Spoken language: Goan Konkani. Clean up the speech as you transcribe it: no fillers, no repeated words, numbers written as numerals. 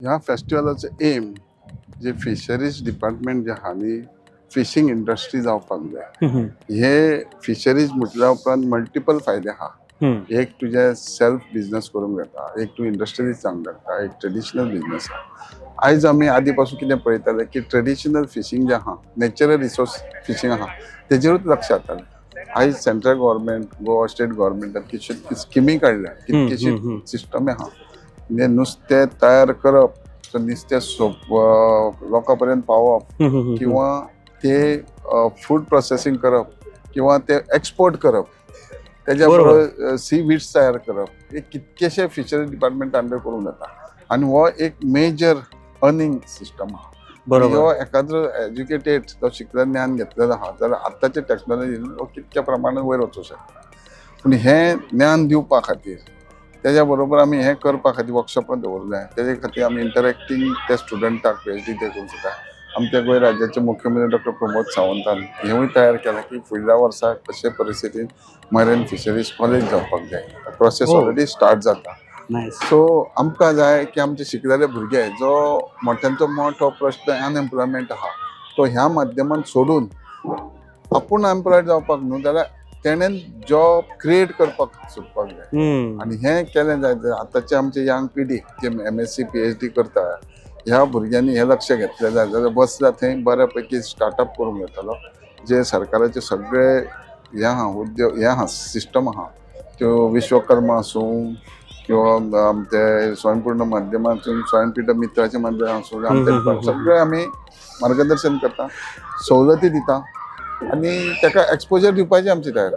ह्या फेस्टिवलाचो एम जे फिशरीज डिपार्टमेंट जे आहा न्ही, फिशींग इंडस्ट्री जावपाक जाय. हे फिशरीज म्हटल्या उपरांत मल्टिपल फायदे आहा. एक तुजे सेल्फ बिझनस करूंक जाता, एक तूं इंडस्ट्रीज जावंक जाता, एक ट्रेडिशनल बिझनस आहा. आयज आमी आदी पासून कितें पळयताले की ट्रेडिशनल फिशींग जें आहा, नॅचरल रिसोर्स फिशींग आहा, तेजेरूच लक्ष जातालें. आयज सेंट्रल गव्हर्मेंट, गोवा स्टेट गव्हर्मेंटान कितल्यो स्किमी काडल्या, कितकेशी सिस्टम आहा. म्हणजे नुस्तें तयार करप, तो नुस्तें सोप लोकां पर्यंत पावोवप किंवा ते फूड प्रोसेसिंग करप किंवा ते एक्सपोर्ट करप, तेज्या बरोबर सी वीड्स तयार करप, हे कितकेशे फिशरी डिपार्टमेंट अंडर करूंक जाता आनी हो एक मेजर अर्निंग सिस्टम आहा. हो एखादो एज्युकेटेड जो शिकलें, ज्ञान घेतलेलो आहा जाल्यार आतांचे टॅक्नोलॉजीन हो कितक्या प्रमाणान वयर वचूंक शकता. पूण हें ज्ञान दिवपा खातीर, तेज्या बरोबर आमी हें करपा खातीर वर्कशॉपां दवरल्या. तेजे खातीर आमी इंटरेक्टींग त्या स्टुडंटाक पीएचडी ते करूंक शकता. आमच्या गोंय राज्याचे मुख्यमंत्री डॉक्टर प्रमोद सावंतान हेंवूय तयार केलां की फुडल्या वर्साक अशे परिस्थितीन मरीन फिशरीज कॉलेज जावपाक जाय. प्रोसेस ऑलरेडी स्टार्ट जाता. नायस. सो आमकां जाय की आमचे शिकलेले भुरगे, जो मोठ्यांचो मोठो प्रश्न अनएम्प्लॉयमेंट आहा, तो ह्या माध्यमान सोडून आपूण एम्प्लॉयड जावपाक न्हू जाल्यार तेणेन जॉब क्रिएट करपाक सोदपाक जाय. आनी हें केलें जायत जाल्यार आतांचे आमचे यंग पिढी जे एमएससी, पीएचडी करता, ह्या भुरग्यांनी हें लक्ष घेतलें जाय जाल्यार बसला थंय बऱ्या पैकी स्टार्टअप करूंक येतलो. जे सरकाराचे सगळे हे आहा, उद्योग हे आहा, सिस्टम आहा, त्यो विश्वकर्मा आसूं किंवा आमचे स्वयंपूर्ण माध्यमातून स्वयंपीठ मित्राच्या माध्यमातून आसूं, आमचे सगळे आमी मार्गदर्शन करता, सवलती दिता आनी ताका एक्सपोजर दिवपाची आमची तयारी.